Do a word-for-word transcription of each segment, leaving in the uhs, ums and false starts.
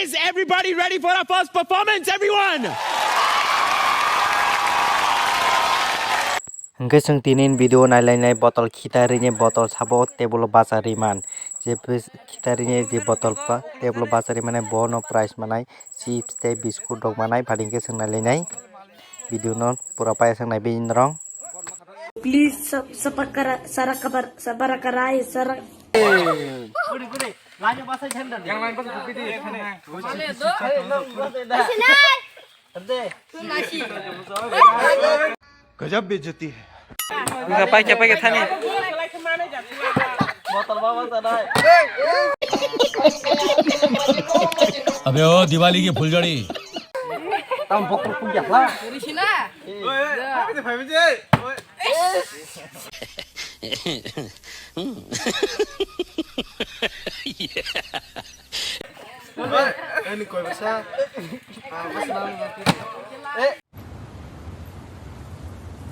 Is everybody ready for our first performance, everyone? Hwnkhe chwng tini video nailainai botol khitarini botol sabo table o bacha riman. Je pis-, khitarini je botol ba table o bacha rimani bono prize manai chips tei biscuit rok manai, badi hwnkhe chwng nailainai video no pura paiya chwng naibi norok. Please sab-, sabakara-, sarakabara-, sabarakarai, sarak- गजब बेइज्जती है। Paikha, paikha, thani. अबे ओ दिवाली की फुलझड़ी। Tam bokol pun ya lah.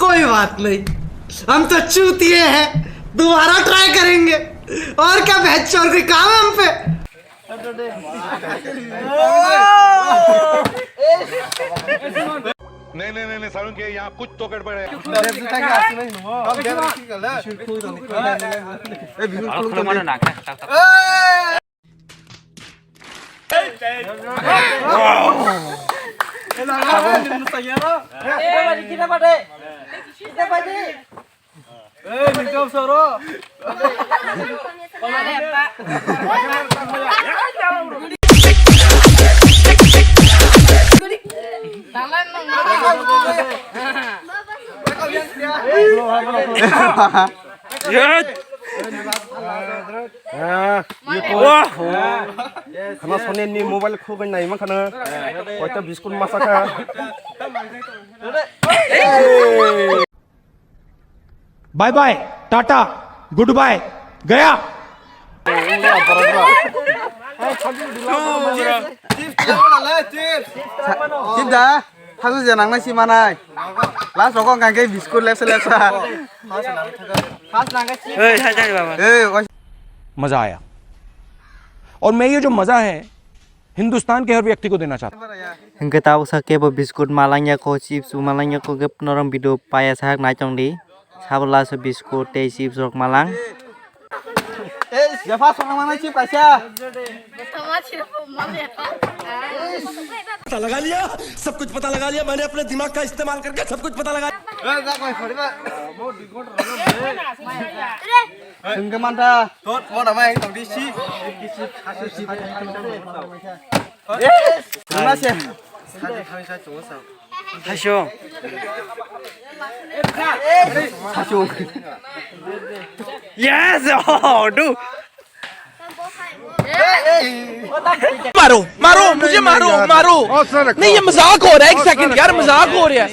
कोई बात नहीं, हम तो चूतिए हैं, दोबारा ट्राई करेंगे। और क्या, बहनचोद कोई काम है हम पे? नहीं, नहीं, नहीं, नहीं, सारुण के यहाँ कुछ तो गड़बड़ है। Khana soneni mobile khugwi nai mankha na. Koita biscuit masa kha. Bye bye, tata, goodbye, gaya. Chips da, hasu je nang nai si manai. Last rokok kangke biscuit lepsa lepsa. Hey, hai, hai, baba. Hey, oi. मजा आया। और मैं ये जो मजा है, हिंदुस्तान के हर व्यक्ति को देना चाहता हूँ। Hwnkhe tabuk sa kebo biscuit malang yako, chips bo malang yako, khe norok video paiya sak nai tong di. Sabo last o biscuit tei chips rok malang. Jefa songna manai chip kaisa. पता लगा लिया, सब कुछ पता लगा लिया, मैंने अपने दिमाग का इस्तेमाल करके सब कुछ पता लगा। Hwnkhe mantha. Tot mona mai tong di si. Yes. Muna se. Thaisung. Thaisung. Yes. Oh, do. मारो, मारो, मुझे मारो, मारो। नहीं, ये मजाक हो रहा है, एक सेकंड यार, मजाक हो रहा है।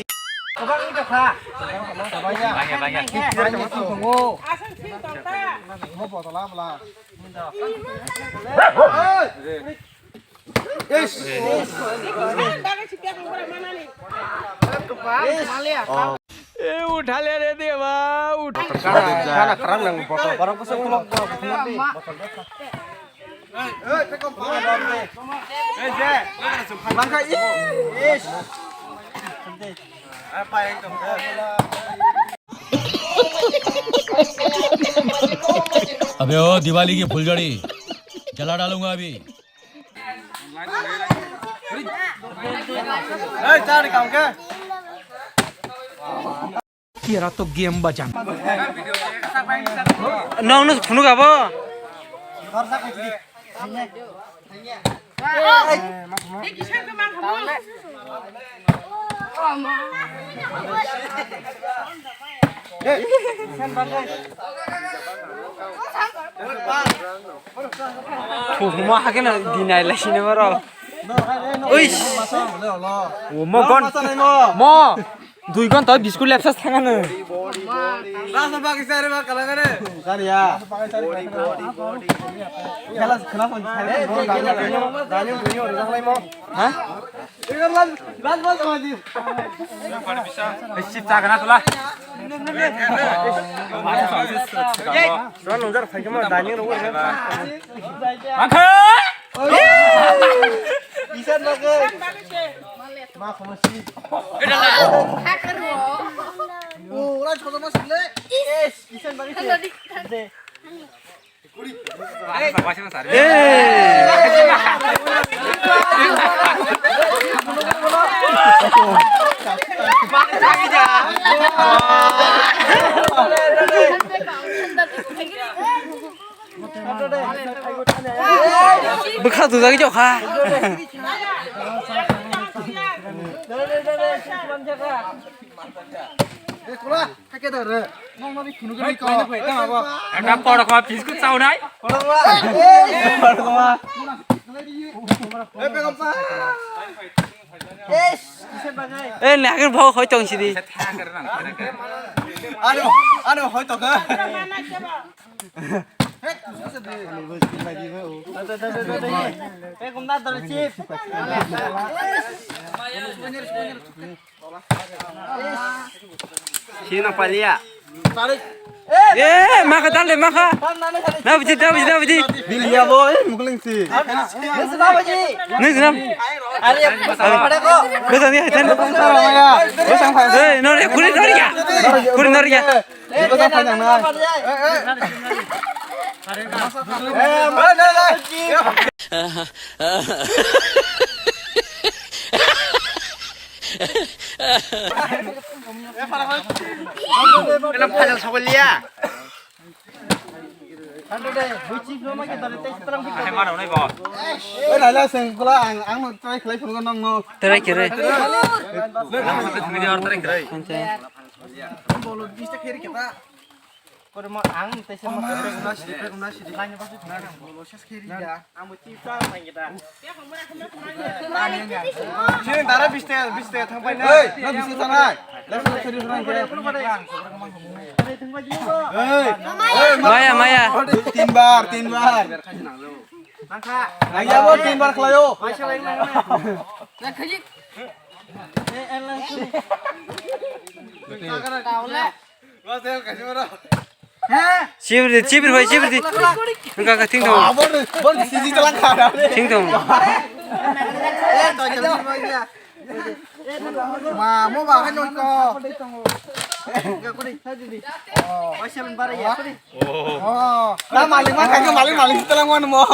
ए उठा ले रे देवा, उठ। Gana, gana kharang nang botol barang kusa kulok. Langka i. अबे ओ दिवाली की फुलझड़ी जला डालूंगा अभी। Hey, chari kam ke? Kira to game bajan. Nong no phunuk abo. Kuhuma hakhe no dinai lai sini boro. Uish. Mo gon. Mo. Dui gon to biscuit lepsa thangano. Rasa bagi sare ba kalangare. Sare ya. Khela khela pon. Daniel dui yor jang lai mo. Ha? Sip chagana tula. Ron nungjar phaikhe mo dining room. Angkha. Bwkha dujagwi jokha. Ata korokma biscuit chawnai. Eh, nagir bhok hoi tong sidi. Ano, ano hoi tong ka. Sino palia. Eh, maka dale maka. Na biji, na biji, na biji. Bilia bo, eh, mukling si. Nung sinam. Besa ni haitan. Eh, no re, kuri no re ya. Kuri no re ya. Besa phai nang na. Eh, eh. Eh, no, no. Ela phajal sogol liya. Hai mano nai bo. Oi, nai la seng kula ang, ang no try khlai phungo nong no. Try kere. Video try kere. Bolo bista kheri kita. Kore mo ang tei se mo. Bolo ses kheri ya. Sini dara bis taka, bis taka thang pai na. Ei, na bis taka thang nai. Left side sari thang nai. Ei. Maya, maya. Tin bar, tin bar. Nang ya bo tin bar khlayo. Sibri, sibri bhai, sibri. Wngkha kha, thing thung. Abor, bor siji talang kha. Thing thung. Ma, mo ba hai nong ko. Na malik ma khai ko, malik, malik talang wan mo.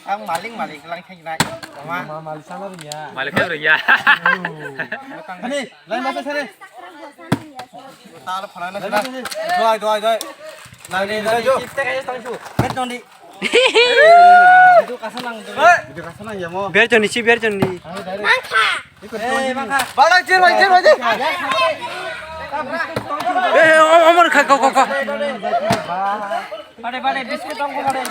Ang malik, malik lang khai nai. Ma, malik sana ring ya. Malik khai ring ya. Ani, lain bahasa sana. Tal phana na. Doi, doi, doi. Nang ni, nang ni. Chips ta kaisa tangsu. Bet nondi. Video kasa nang, video kasa nang ya mo. Ber joni si, ber joni. Mangkha. Eh, mangkha. Balang chir, balang chir, balang chir. Eh, o-, omor kha, kha, kha, kha. Bade, bade, biscuit tong ko bade.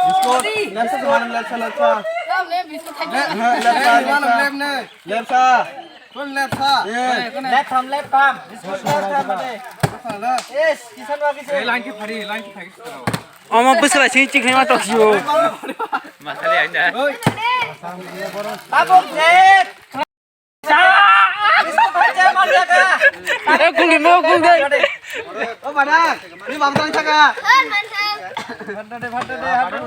Biscuit, left side mana, left side, left side. Left side, left side. Left side. Full left side. Left ham, left ham. Biscuit left ham bade. Yes, kisan wa kisan. Line ki phari, line ki phari. Omo bwswlai sing chikhlai ma tokyo. Masali aina. Tabuk set. Eh, guli mo, guli. O bana, ni bam tang saka. Bhante de, bhante de, bhante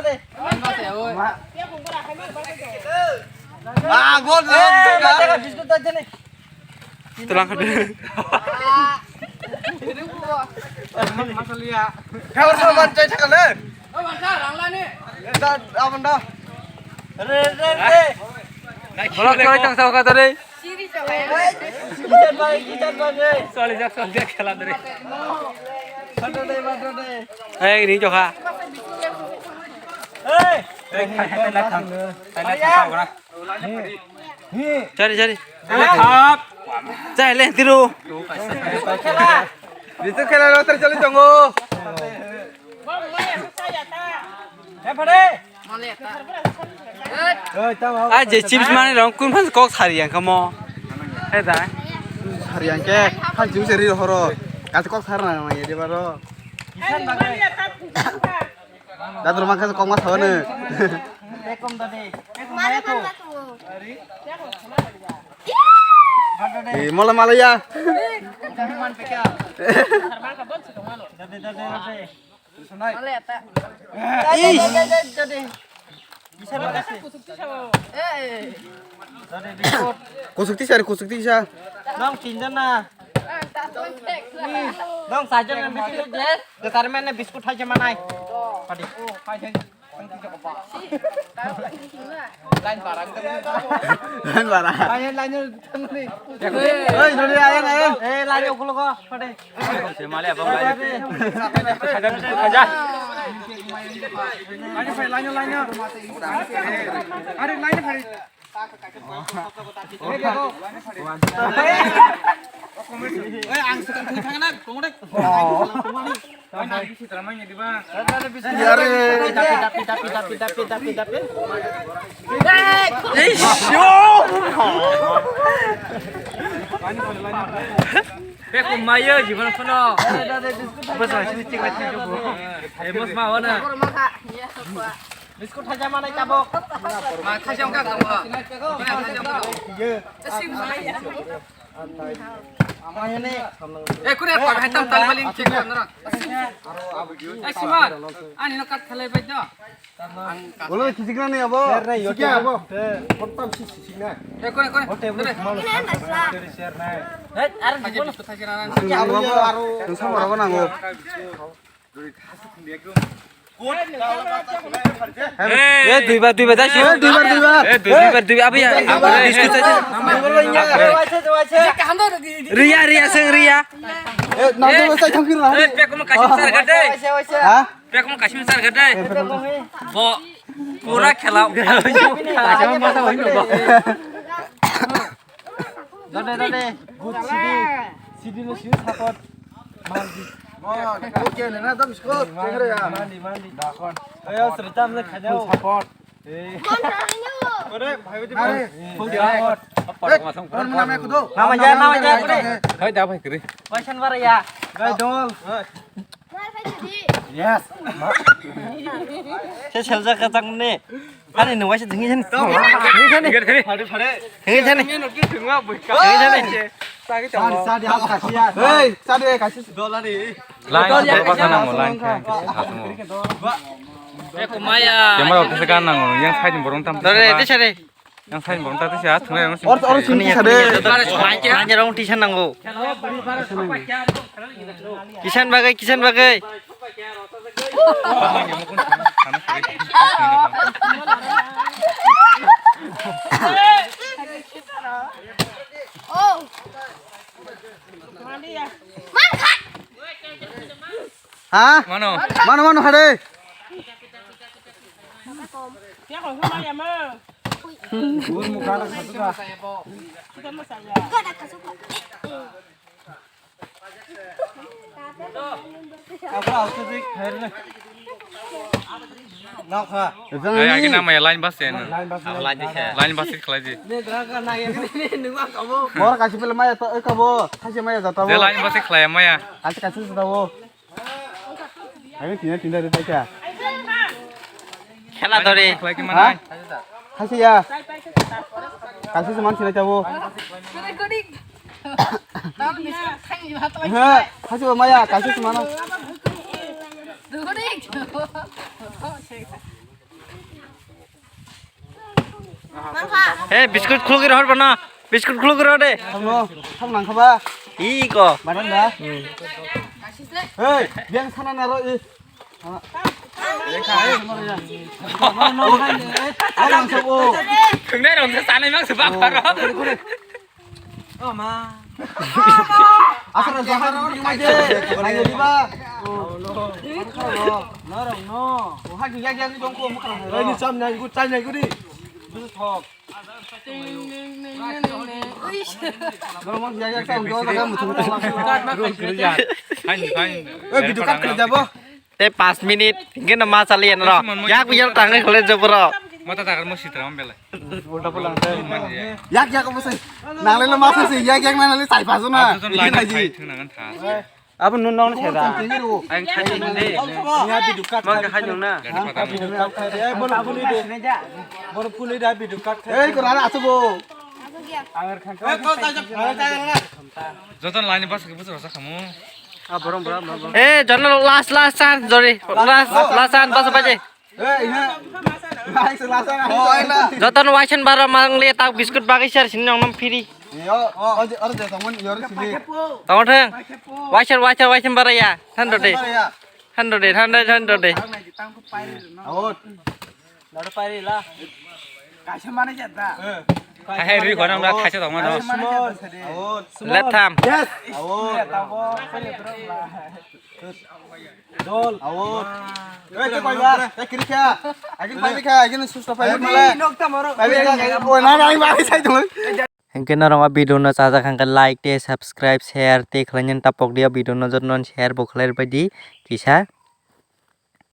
de. Ah, bol, bol, bol. Tulang khadu. Masalia. Kau sama cai cakal deh. Oh, masa, rangla nih. Dah, apa dah? Re, re, re. Bolak cai tang sama kata deh. Kijan bhai, kijan bhai. Soal jak, soal jak, khela deh. Bhante de, bhante de. Eh, ini joka. Eh, eh, eh, eh, eh, eh. Chari, chari. Chai le tiro. Bisu khela lo tar chali tongo. Ah, je chips mani rong kun phan kok sari yang kamo. He da. Sari yang ke phan chips ri horo. Kas kok sar na ma ye de baro. Dadro mangkha kokma thawane. Ekom dade. Mare manna tu. Eh, mala mala ya. Kusuk tisa, kusuk tisa. Nong tinjon na. Nong sajon na biscuit je. Determine na biscuit hai je manai. Padi. Line barang. Line barang. Line, line. Oi, dole ayan, ayan. Eh, line ulo ko. Padi. Semale abang line. Khaja. Line phai, line, line. Are line phai. Oi, ang sekarang thang na, kong dek. Tapi, tapi, tapi, tapi, tapi, tapi. Beko mayo jiban phano. Basa sini cek lagi. Eh, bos mau na. Biscuit haja mana tabok. Ma, khaja ongka tabok. Khaja ongka. Eh, kure, kore, hai tam tal balin cek ko nara. Eh, Simar, ani no kat khalai bai do. Bolo khisikna ni abo. Sikya abo. Kontam si sikna. Eh, kore, kore. Kore. Eh, are biscuit haja nana. Abo aro. Sama abo nango. Eh, duibar, duibar, dai, eh, duibar, duibar. Eh, duibar, duibar, abi ya. Biscuit saja. Riya, riya, seng riya. Eh, nanti saya tangkir lah. Eh, pek mau kasih besar gede. Ha? Pek mau kasih besar gede. Bo, pura khela. Dale, dale. Good sidi. Sidi lo sidi support. Mandi. Oh, oke, nena dam isko. Mandi, mandi, mandi. Dakon. Ayo, serta mle khajao. Support. Eh. Ore, bhai, bhai. Full support. Nama ya, nama ya, ore. Hai, da bhai kri. Question bara ya. Gai dol. Yes. Se selja ka tang ne. Ani no waisa dhingi jani. Dhingi jani. Phare, phare. Dhingi jani. Dhingi jani. Sadi, sadi, hal kasi ya. Hei, sadi kasi dollar ni. Line se basa nango, line se. Eko maya. Camera office kan nango, yang side borong tam. Dore, di sare. Yang sign bong tata siya thunai yang. Or, or, sini sade. Nanya rong tisan nanggo. Kisan bagai, kisan bagai. Ha? Mano. Mano, mano, hade. Agi nama ya line bus ya. Line bus khlai di. Bor kasi pele maya to, eh, kabo. Kasi maya jata bo. Line bus khlai maya. Kasi kasi jata bo. Ayo, tina, tina, tina, tina. Khela dori. Ha? Khasi ya. Khasi seman sini tahu. He, khasi maya, khasi semana. He, biscuit khuluk rw hor bana. Biscuit khuluk rw de. Thangno, thang nang khaba. Iko. Badan da. Hei, biang sana naro i. Thwngnai rok se sanai mang se baparo. Asal jaga ni maje, nai di ba. Norok no. Oha ni yak yak ni dong ko mukra. Ai ni sam nai gu, chai nai gu di. Thok. Norok no yak yak sam do jaga mutung. Rule kiri ya. Fine, fine. Oi, video cut kiri jabo. Tei panch minute, hingke no ma chali ya noro. Yak yak tangwi khole joporo. Mata takar mo sitra am belai. Ulta pulang. Yak yak obo sai. Nangle no ma sai yak yak nangle sai paso na. Line khai thung nangan tha. Abo nun nong se da. Ang khai thung de. Ya video cut. Mang khai thung na. Video cut khai. Eh, bono phunui de. Bono phunui da video cut khai. Eh, ko rara asu bo. Joton laini basa khe bwswk rwchap khamu. Eh, jono last, last chance, jori. Last, last chance, basa paje. Joton waisen bara mangle tak biscuit bagwi sar sini nong nam free. Tongo theng. Waisen, waisen, waisen bara ya. Thando de. Thando de, thando, thando de. Out. Lado pari la. Kaisa mana jata. Hai, hai, rui khonang da, kaisa tongma no. Out. Let tham. Yes. Out. Dol. Out. Eh, ke koi ba? Eh, kiri kya? Agin pai kya? Agin susto pai mala. Nok ta maro. Pai kya? Oh, na, na, na, sai tu. Hingke norok o video no chajak hingke like tei subscribe, share tei khlainani tapok di o video no jotono share bo khlai rwbaidi kisa.